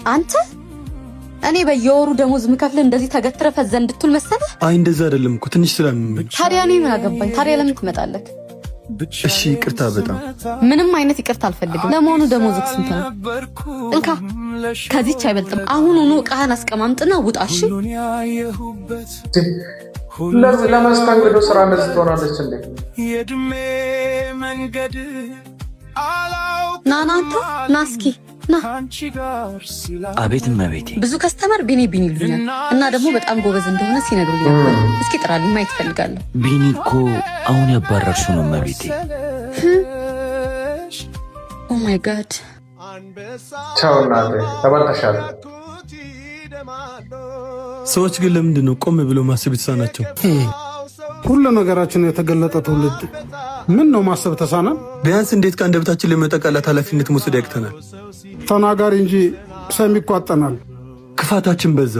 አንተ፣ እኔ በየወሩ ደሞዝ ምከፍልህ እንደዚህ ተገትረህ ፈዘህ እንድትውል መሰለህ? አይ፣ እንደዛ አይደለም እኮ፣ ትንሽ ስላመመኝ። ታዲያ እኔ ምን አገባኝ? ታዲያ ለምን ትመጣለህ? እሺ፣ ይቅርታ በጣም። ምንም አይነት ይቅርታ አልፈልግም። ለመሆኑ ደሞዝህ ስንት ነው? እንካ፣ ከዚች አይበልጥም። አሁኑኑ ዕቃህን አስቀማምጥና ውጣ። እሺ። ለመስተንግዶ ስራ እንደዚህ ትሆናለች እንዴ? ና ና፣ አንተ ና እስኪ ና። አቤት እመቤቴ። ብዙ customer ቢኒ ቢኒ ይሉኛል እና ደግሞ በጣም ጎበዝ እንደሆነ ሲነግሩኝ ነበር። እስኪ ጥራልኝ፣ ማየት እፈልጋለሁ። ቢኒ እኮ አሁን ያባረርሽው ነው እመቤቴ። Oh my God. ቻው እናቴ፣ ተበልተሻል። ሰዎች ግን ለምንድን ነው ቆም ብሎ ማሰብ የተሳናቸው? ሁሉ ነገራችን የተገለጠ ትውልድ፣ ምን ነው ማሰብ ተሳነን? ቢያንስ እንዴት ከአንደበታችን ለሚወጣ ቃላት ኃላፊነት መውሰድ ያቅተናል? ተናጋሪ እንጂ ሰሚ ይቋጠናል። ክፋታችን በዛ።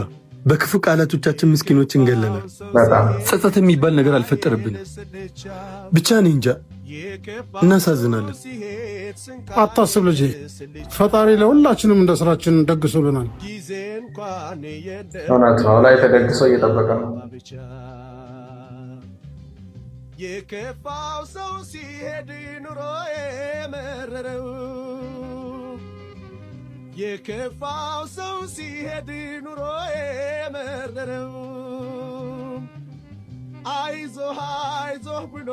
በክፉ ቃላቶቻችን ምስኪኖችን ገለናል። በጣም። ጸጸት የሚባል ነገር አልፈጠረብንም። ብቻ እኔ እንጃ፣ እናሳዝናለን። አታስብ ልጄ፣ ፈጣሪ ለሁላችንም እንደ ስራችን ደግሶልናል። እውነት ነው። ላይ ተደግሶ እየጠበቀ ነው። የከፋው ሰው ሲሄድ ኑሮ የመረረው፣ የከፋው ሰው ሲሄድ ኑሮ የመረረው፣ አይዞህ አይዞህ ብሎ